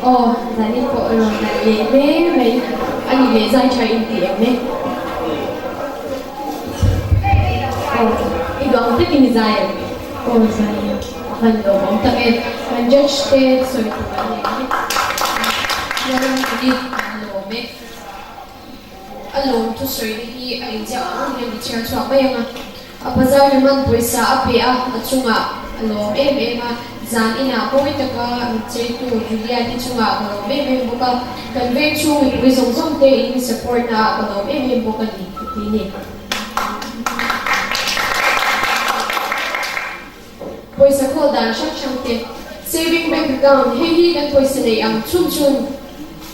Aw, zanin pawh rawn nalh leh hle mai a ni leh zai tha in ti em e. Aw, i duang takin i zai em? Aw, zai em. A van lawmawm tak em. Kan judge te sawi tur an nei em? Lalram kuni an lawm e. A lawm thusawina hi a inziak ang ang hian i chhiar chhuak mai ang a. A bazar Raman pawisa a pe a, a chungah a lawm em em a. Zan inah mawi taka min cheitu Julia te chungah ka lawm em em bawk a. Kan veng chhung mipui zawng zawng te in mi support na ah ka lawm em em bawk a ni, ka ti ni. Pawisa khawl dan hrang hrang te, Saving Bank Account, hei hi kan pawisa neih ang chhun chhun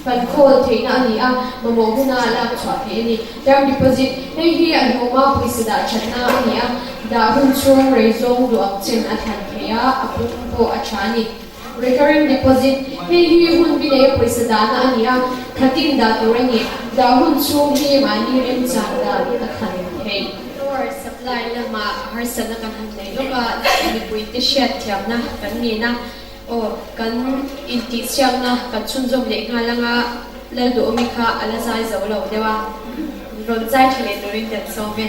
kan khawl theihna a ni a, mamawh huna lak chhuah theih a ni. Term Deposit, hei hi a hlawma pawisa dah thatna a ni a, dah hun chhung rei zawng duh ang chen a thlan theih a, a pum pawh a tha a ni. Recurring Deposit, hei hi hun bi neia pawisa dahna a ni a, khatin dah tur a ni. Dah hun chhung hi mahni remchang dan a thlan theih. Power supply lamah harsatna kan han nei lawk a, mipuite hriatthiamna kan nen a, aw kan intihchhiakna kan chhunzawm leh nghal anga Lalduhawmi kha a la zai zo lo deuh a, rawn zai tha leh turin kan sawm e.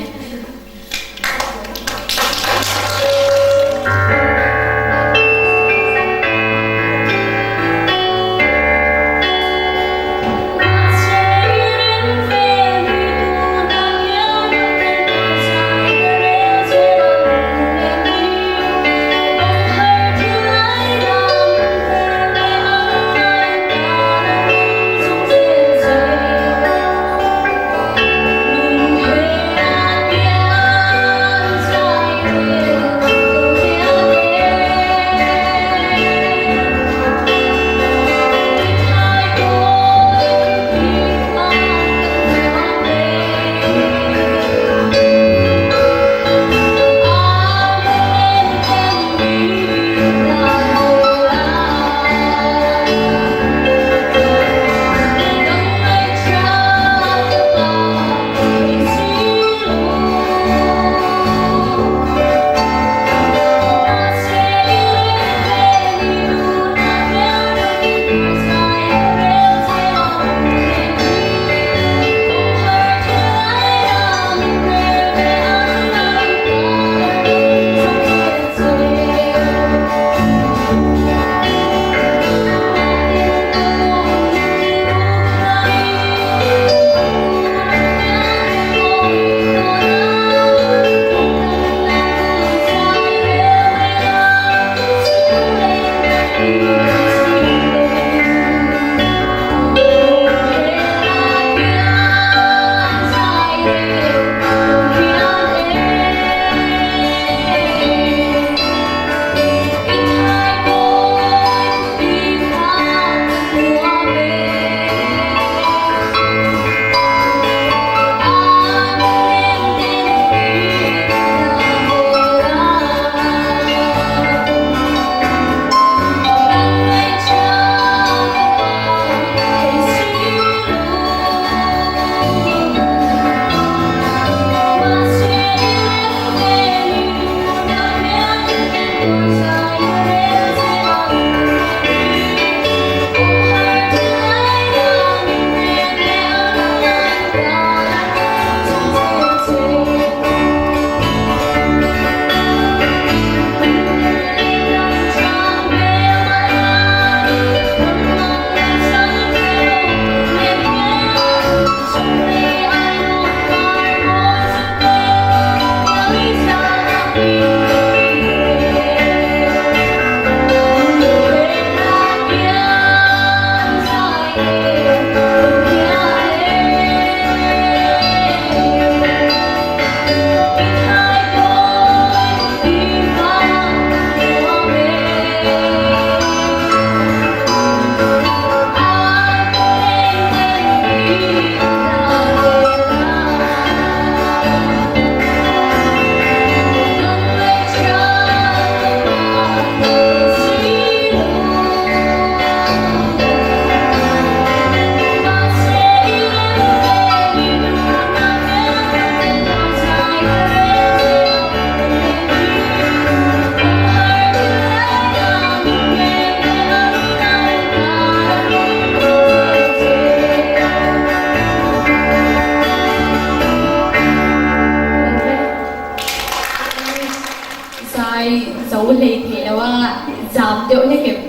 Zai zo hlei thei lo a, zam deuh hlek em?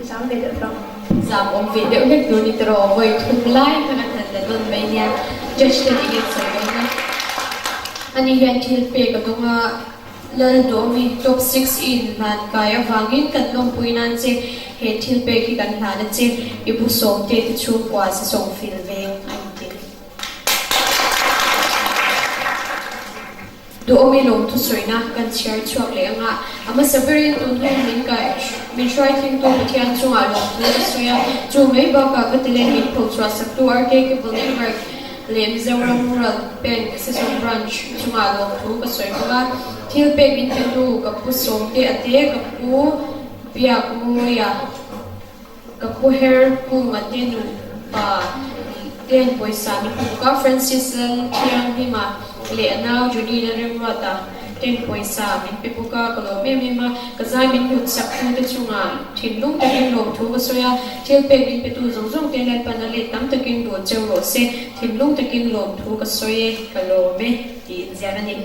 Zam ve deuh lo. Zam awm ve deuh hlek tur ni tawh rawh, vawi thum lai kha kan han la nawn mai nia, judge ten enge sawi dawn a. Ani hian thil pek a dawng a, Lal Dawmi top six in hlan kai avangin kan lawmpui nan che he thil pek hi kan hlan a che, i bu sawm te te chhungkua se sawng fil veng a inti. Duhawmi lawmthusawina kan chhiar chhuak leh anga a hmasa berin tun hun min kai min hruai thlengtu Pathian chungah lawmthu a sawi a, chu mai bakah ka talent min pho chhuah saktu RK Cable Network leh Mizoram Rural Bank Sesawng Branch chungah lawmthu ka sawi bawk a, thil pek min petu ka pu Sawmte ate ka pu Biakmawia ka pu Her Kunga te nupa ten pawisa min pe bawk a, Francis Lal Thianghima leh a nau Judy Lalremruata ten pawisa min pe bawk a, ka lawm em em a, ka zai min hlut sak tu te chungah thinlung takin lawmthu ka sawi a, thil pek min pe tu zawng zawng te Lalpan a let tam takin duh cheu rawh se, thinlung takin lawmthu ka sawi e, ka lawm e tiin ziak a ni.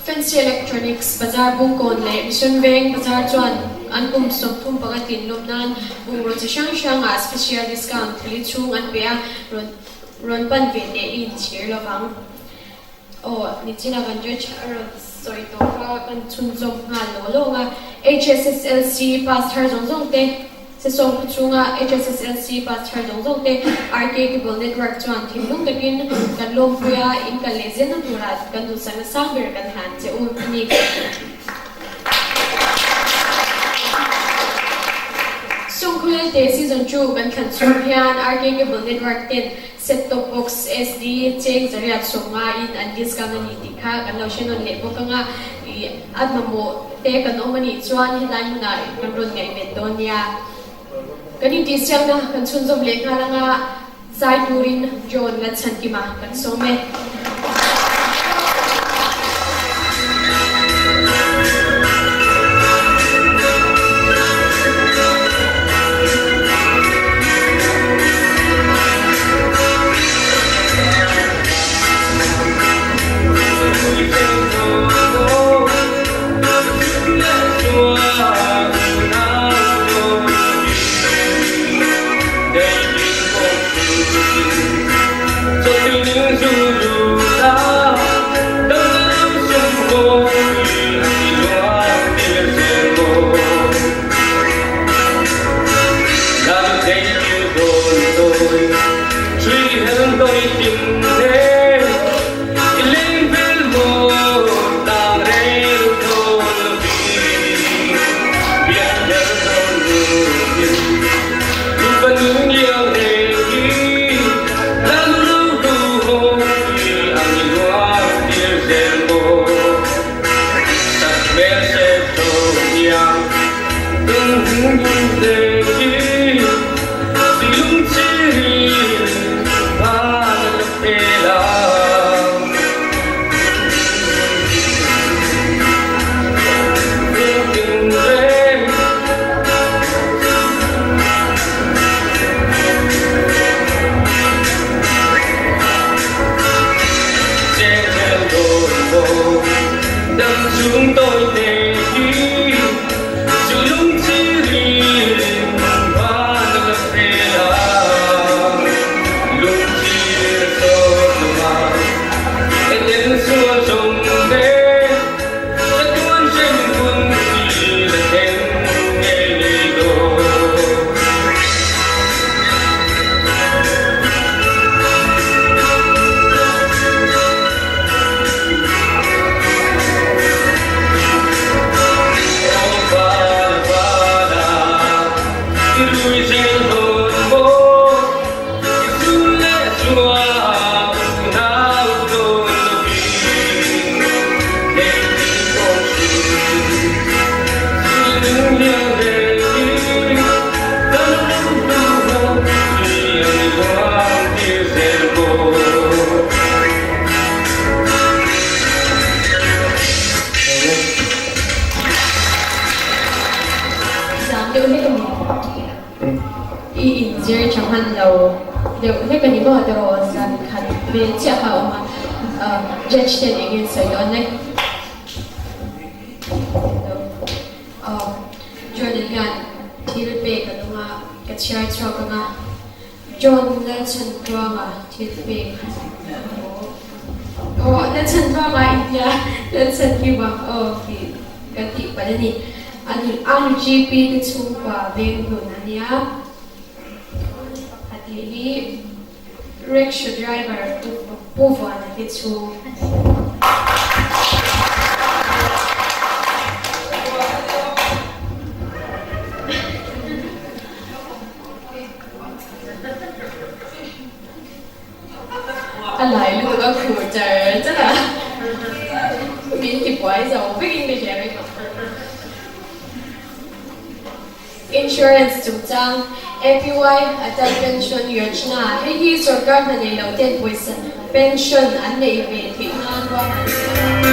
Fancy Electronics bazar Bungkawn leh Mission Veng bazar chuan an kum 35 tlin lawm nan bungraw chi hrang hrangah special discount thli chhung an pe a, rawn rawn pan ve teh i inchhir lovang. Aw, nichina kan judge a rawn sawi tawh kha kan chhunzawm nghal law lawng a, HSSLC pass thar zawng zawng te, Sesawng khaw chhunga HSSLC pass thar zawng zawng te RK Cable Network chuan thinlung takin kan lawmpui a, in kal leh zelna turah kan duhsakna sang ber kan hlan che u a ni. Sawngkhawlel te season 2 kan thlan chhung hian RK Cable Network ten set top box SD cheng zariat 50 in an discount a ni tih kha kan lo hre nawn leh bawk anga i A mamawh te kan awm a nih chuan helai hmunah kan rawn ngaihven dawn nia. Kan intihsiakna kan chhunzawm leh nghal anga zai turin John Lalchhankima kan sawm e. deuh hlek a ni maw tiraw zan khat vel chiah kha a awm a, judge ten eng nge an sawi dawn le? Jordan hian thil pek a dawng a, ka chhiar chhuak ang a, John Lalchhantluanga thil pek a hmu. Aw Lalchhantluanga India Lalchhankima aw tih ka tih palh a ni. RGP te chhungkua veng hlun a nia. Pakhat leh hi Rickshaw driver Pu Vuana te chhung a ni. A lai lutuk a khur char char a, min ti buai zo vekin ka hria vek ang. Insurance chungchang, APY, Atal Pension Yojana, hei hi sorkar hna nei lo ten pawisa pension an neih ve theih nan ruahman a ni.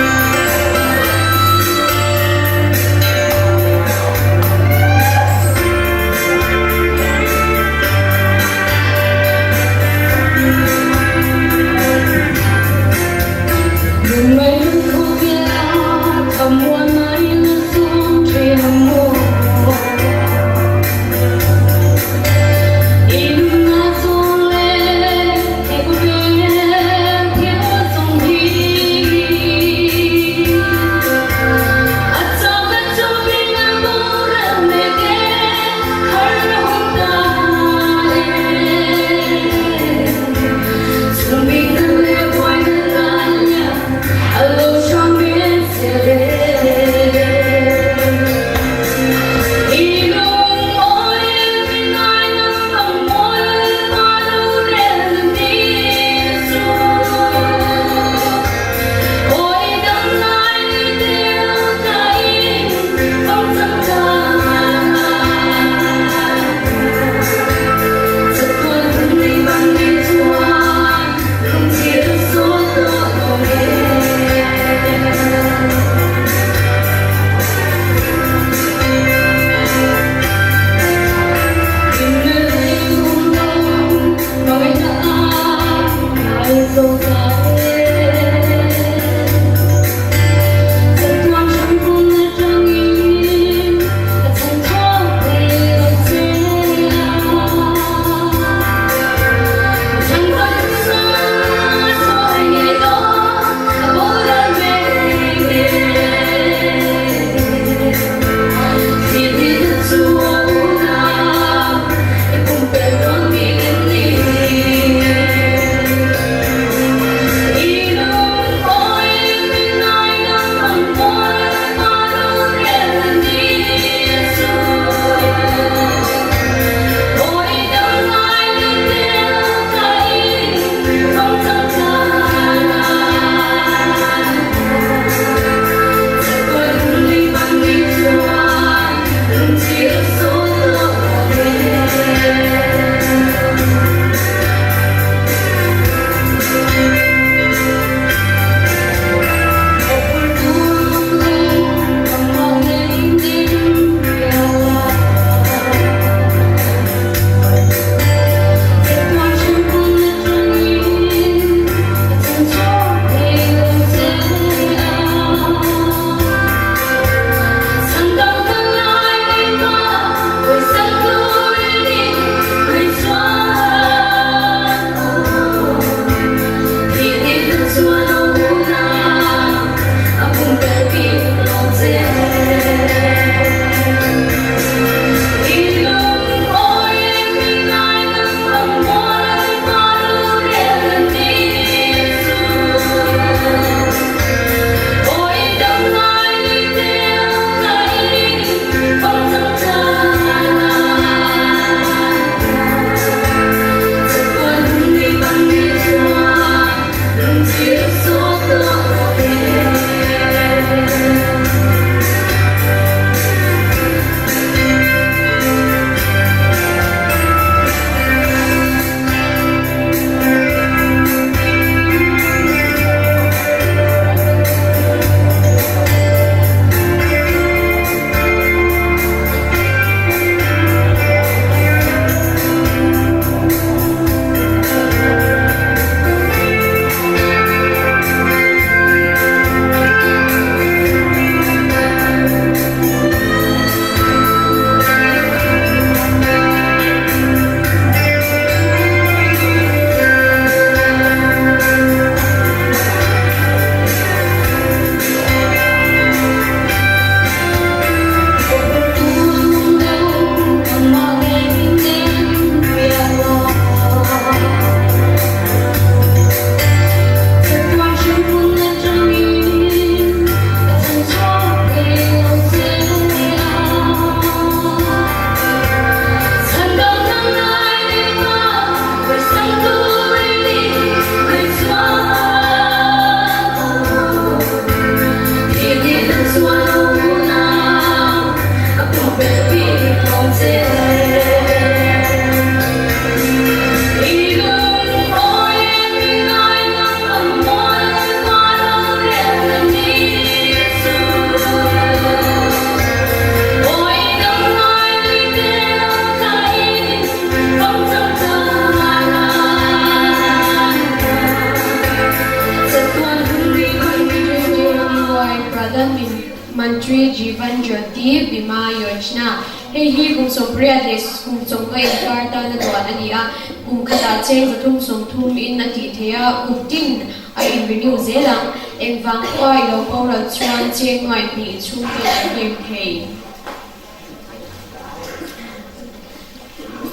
Mantri Jeevan Jyoti Bima Yojana, Hei hi kum 80 leh kum 50 inkar tana duan a ni a, kum khatah cheng 330 in a tih theih a, kum tin a in renew zel ang. Engvang pawha i lo boral chuan cheng nuai hnih chhung ten an claim thei.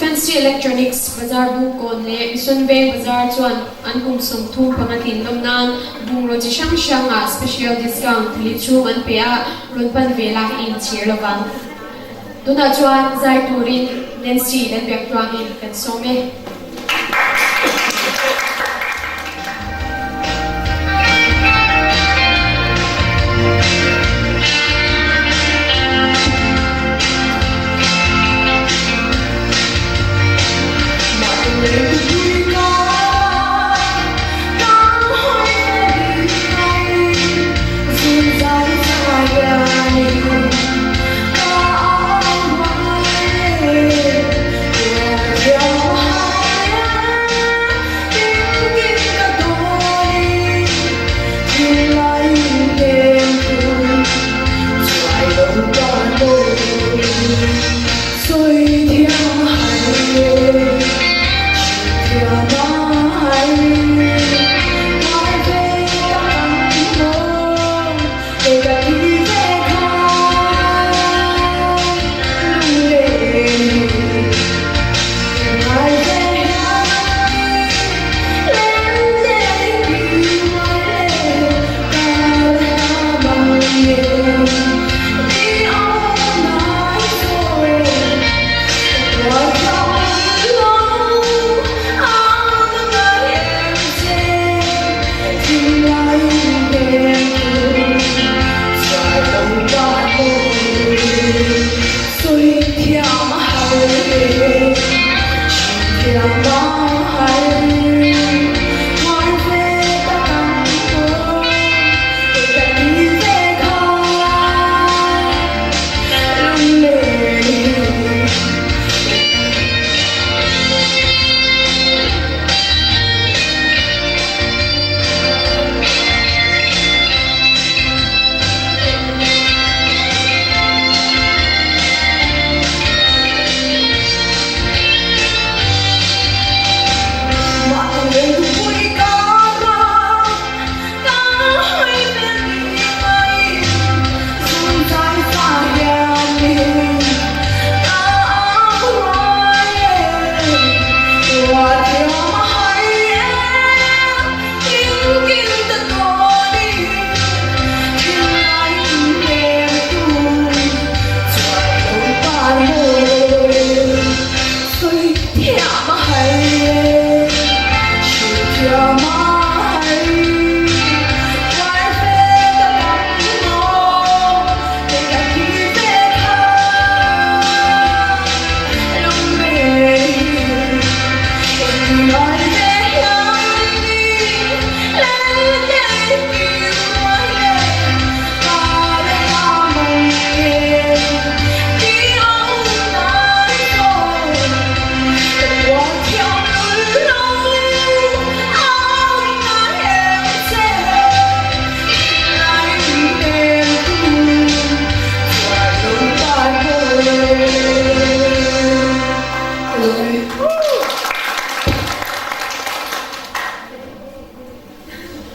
Fancy Electronics Bazar Bungkawn leh Mission Veng Bazar chuan an kum 35 tlin lawm nan bungraw chi hrang hrangah special discount thli chhung an pe a, rawn pan ve la inchhir lo vang. Tunah chuan zai turin Nancy Lalbiaktluangin kan sawm e.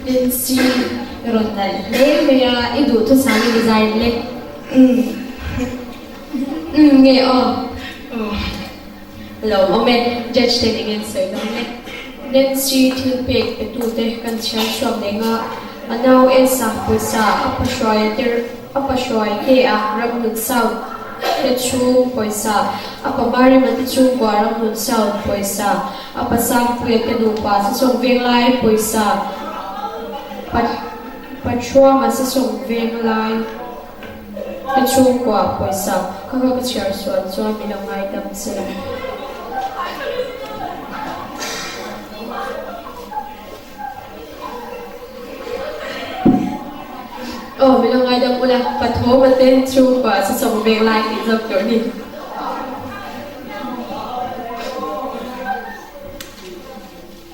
Nancy rawn nalh hle mai a, i duhthusam i design le. Umm nge aw. Lo awm e, judge ten eng en sawi dawn le. Nancy thil pek pe tute kan chhiar chhuak leng a, a nau Elsa pawisa a pahruai te a pahruai te a Ramnun South te chhung pawisa, a pa Marima te chhungkua Ramnun South pawisa, a pa Sangpuia te nupa Sasawng Venglai pawisa, pa Pathuama Sasawng Venglai. Ka chhungkua pawisa kha kha ka chhiar sual chuan min lo ngaidam che. Aw min lo ngaidam ula, Pathawma te chhungkua chu chawm veng lai tih zawk tur a ni.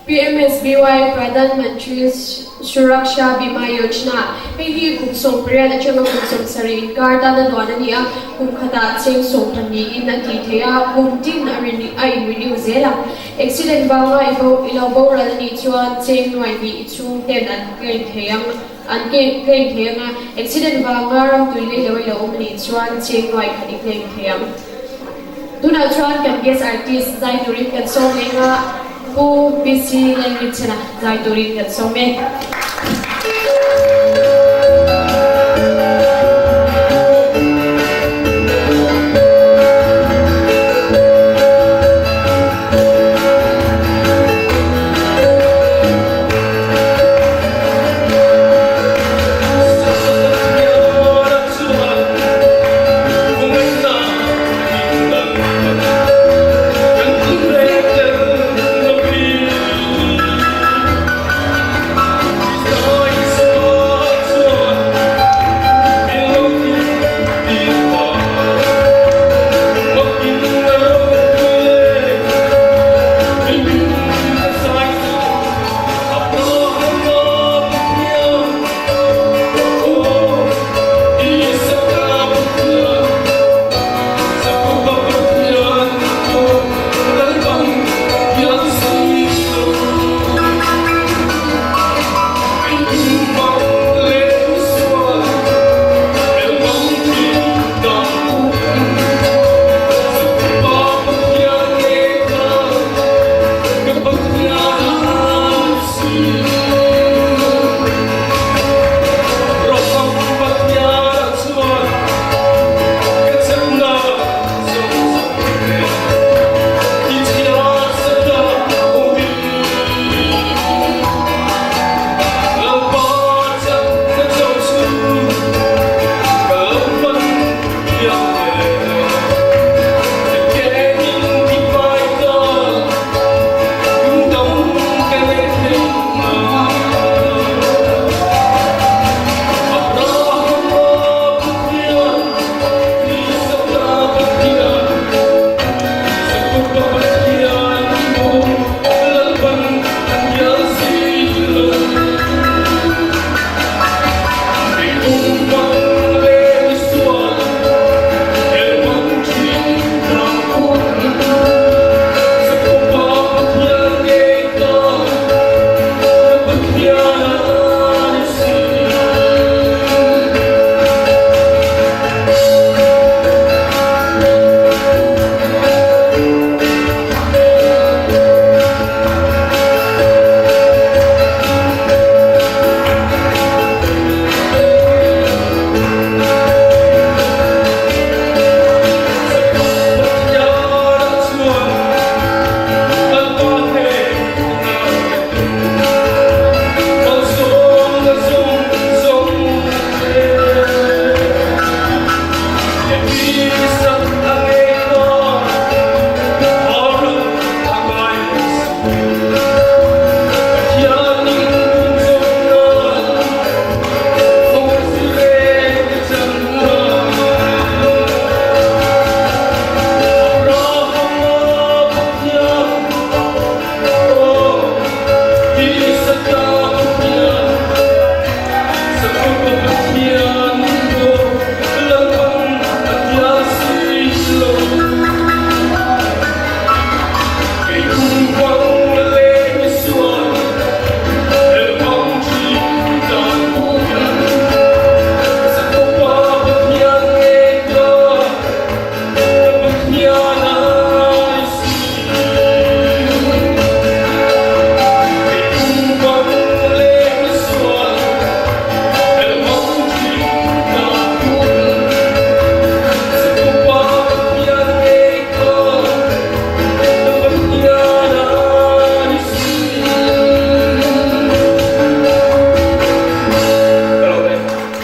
PMSBY, Pradhan Mantri Suraksha Bima Yojana, hei hi kum 18 atanga kum 70 inkar tana duan a ni a, kum khatah cheng 12 in a tih theih a, kum tin a a in renew zel ang. Accident vanga i bo i lo boral a nih chuan cheng nuai hnih i chhung ten an claim thei ang an claim thei ang a, accident vanga ramtui lei lo i lo awm a nih chuan cheng nuai khat i claim thei ang. Tunah chuan kan guest artist zai turin kan sawm leng a, Pu PC Lalrinchhana zai turin kan sawm e.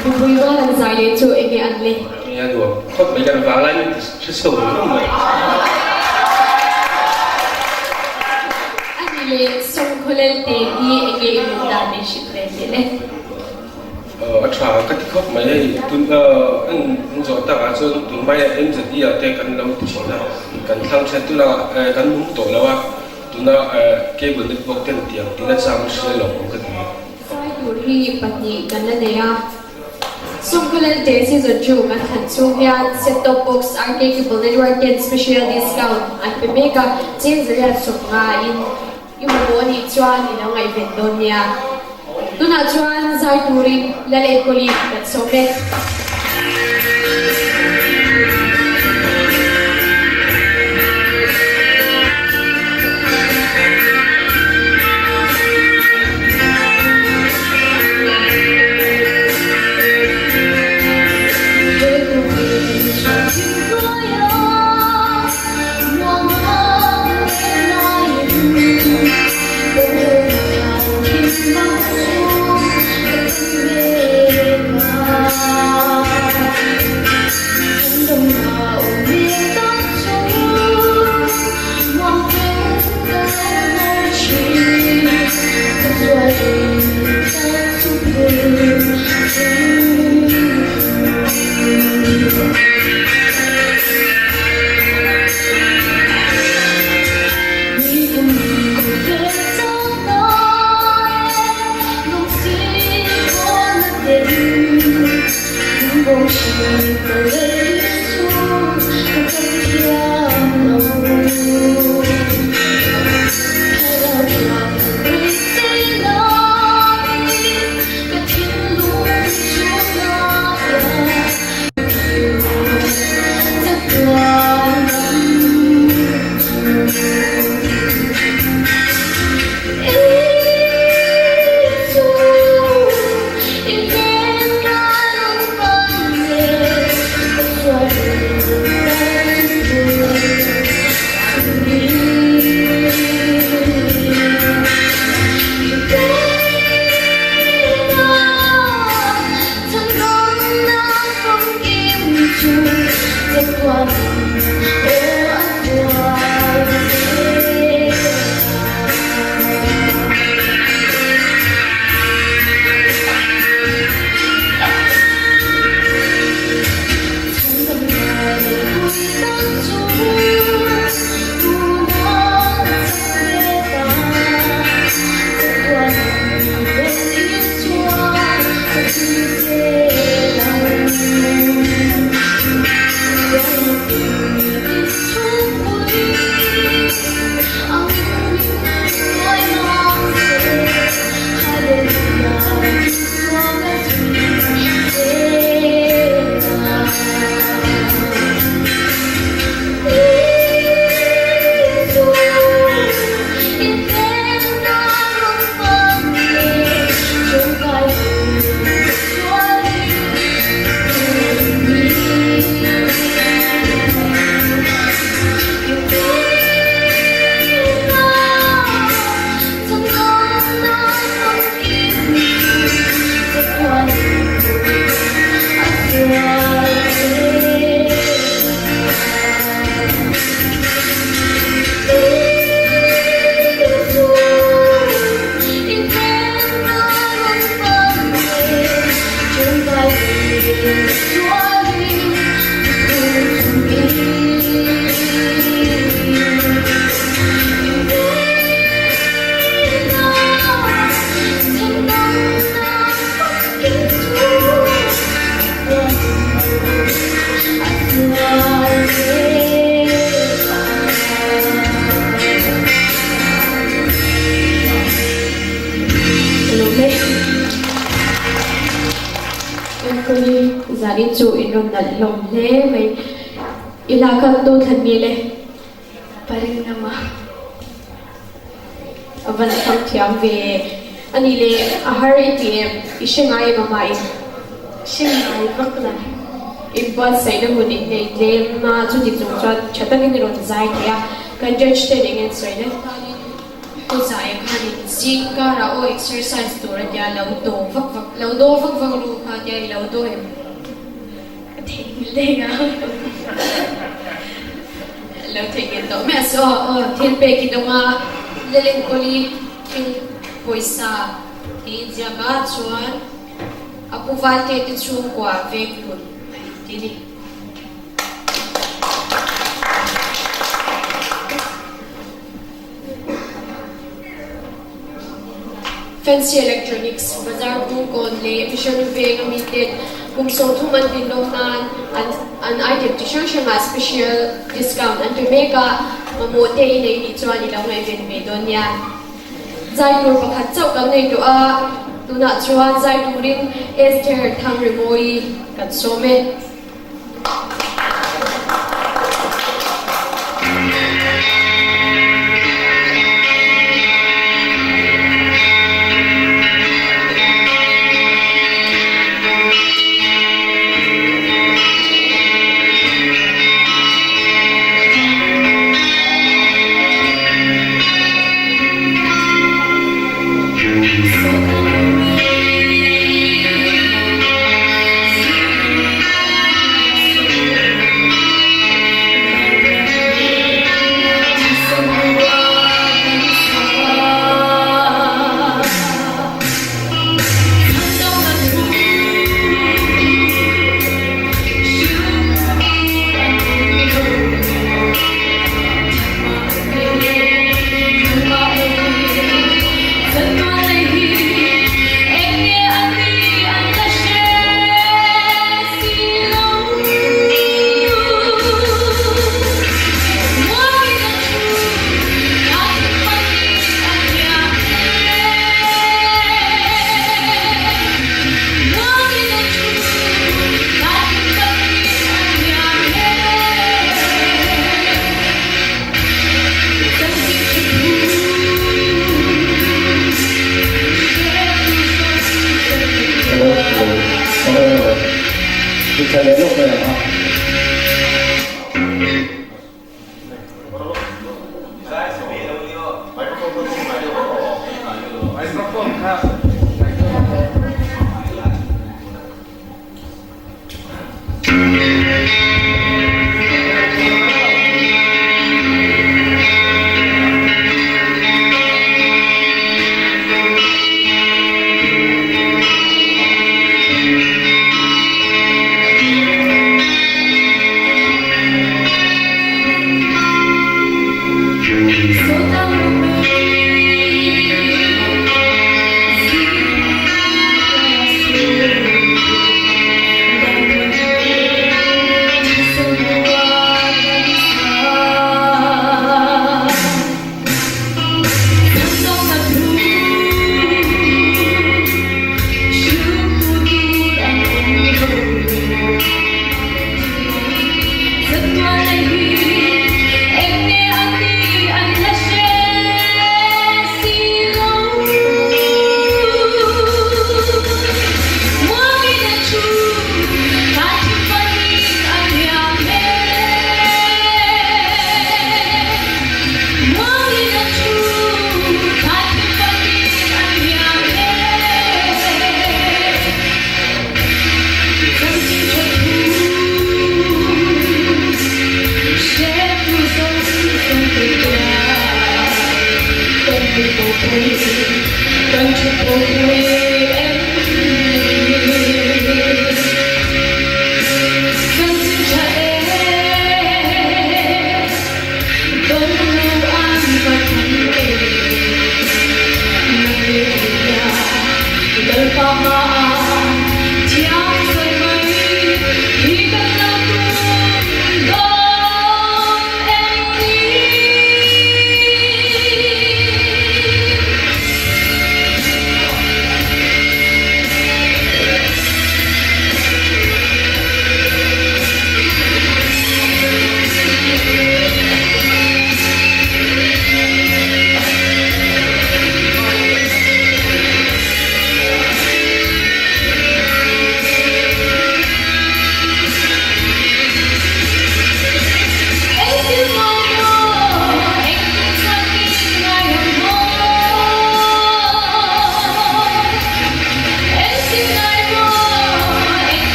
Mipui rual an zai leh chu enge an le? Nia nuam khawp mai kan vanglai min ti hre chho vung vung mai. Ani leh Sawngkhawlel te hi enge i duh dan min hrilh ve teh le? A tha ka ti khawp mai hei tun an zawh tak ah chuan tun mai ah MZE ah te kan lo ti thin a kan thlang then tun ah kan hmu tawh lo a. Tuna cable network ten tiang tina chang hria lo awm ka ti. Zai tur hi pahnih kan la nei a. Sumkhawlel te season chu kan thlan chhung hian set top box RK Cable Network ten special discount an pe mek a, cheng zariat 50 in i mamawh a nih chuan i lo ngaihven dawn nia. Tunah chuan zai turin Lal Enkawli kan sawm e. Zanin chu in rawn nalh hlawm hle mai. I hla kha tu thlan nge le? Parinama. A van thlang thiam ve. A nih le a har i ti em? I hre ngai em a hmain? Hre ngai vak la. Inbuatsaihna hun in nei tlem a, chuti chung chuan tha takin i rawn zai thei a. Kan judge ten eng en sawi le? Pu Zaia khanin zing karah aw exercise tur a tia lo do vak vak, lo do vak vak ru kha tia i lo do em? Ka theihnghilh daih a. Lo theihnghilh tawh mai a se aw, aw thil pek i dawng a, Lalenkawli thil pawisa tih inziak a chuan a pu Valte te chhungkua veng hlun a inti ni. Fancy Electronics, Bazar Bungkawn leh Mission Veng a miten kum 30 an tlin lawm nan an an item chi hrang hrangah special discount an pe mek a, mamawh te i nei nih chuan i lo ngaihven ve dawn nia. Zai tur pakhat chauh kan nei tawh a, tunah chuan zai turin Esther Thangremawi kan sawm e.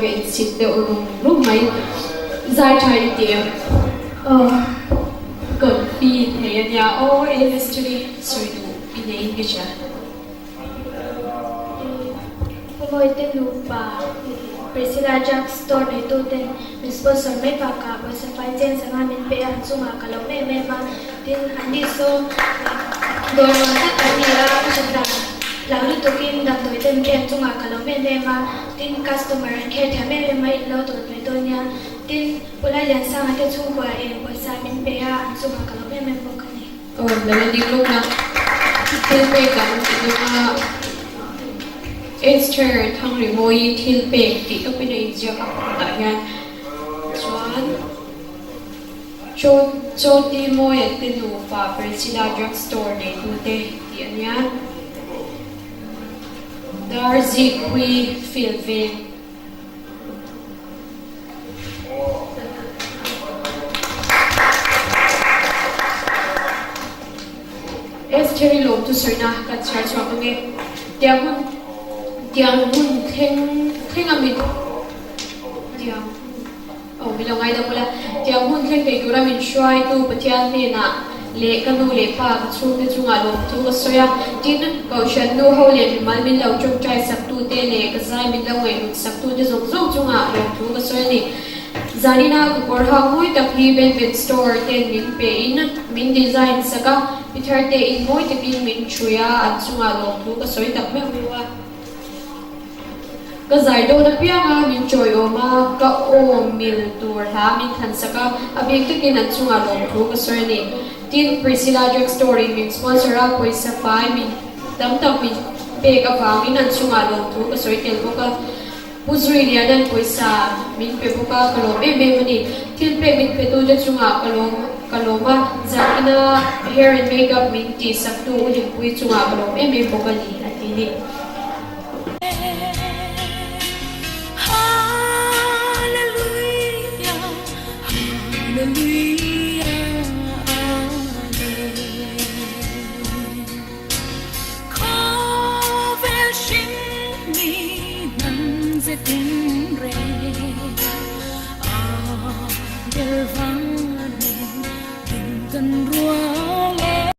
ka insit deuh rum rum mai. Zai tha i ti em? Aw, confi thei a nia aw, Esther-i sawi duh i nei in ka hria. Khawmawite nupa Priscilla Drugs Store neituten min sponsor mai bakah pawisa fai cheng sangha min pe a, an chungah ka lo em em a, tin anni saw dawr nuam tak an ni a, ka hre ta hlau lutukin damdawi te min pe an chungah ka lo em em a, tin customer an kher thiam em em a, in lo dawr ve dawn nia, tin Pu Lailiansanga te chhungkua eng pawisa min pe a, an chungah ka lo em em bawk a ni. Aw, lala ding lawk la, thil pek kan ti dawn a, Esther Thangrimawi thil pek tih tawpin a inziak a pakhatah hian chuan Chaw Chawti Mawia te nupa Priscilla Drug Store neitute tih a nia, Darzikpui Field Veng. Estheri lawm chu sawina kan chhiar chhuak ang e. Tiang hun tiang hun thleng thleng a min tiang aw min lo ngaidam ula tiang hun thleng thei tura min hruaitu Pathian hnenah leh ka nu leh pa ka chhungte chungah lawm chu ka sawi a. Tin, Kohhran nu ho leh mimal min lo tawngtai saktute leh ka zai min lo ngaihhlut saktute zawng zawng chungah lawm thu ka sawi a ni. Zanina ka kawr hak mawi tak hi Velvet Store ten min pe in min design sak a, pi thar te in mawi takin min ṭhui a, an chungah lawm thu ka sawi tak meuh meuh a. Ka zai dawn apianga min chawiawm a, ka aw mil tur hla min thlan sak a, a bik takin an chungah lawmthu ka sawi a ni. Tin, Priscilla Drug Store in min sponsor a, pawisa fai min tam tak min pek avangin an chungah lawmthu ka sawi tel bawk a. Pu Zui Liana'n pawisa min pe bawk a, ka lawm em em a ni. Thil pek min petute chungah ka lawm ka lawm a, zanina hair and makeup min tihsaktu U Hlimpuii chungah ka lawm em em bawk a ni, a ti ni.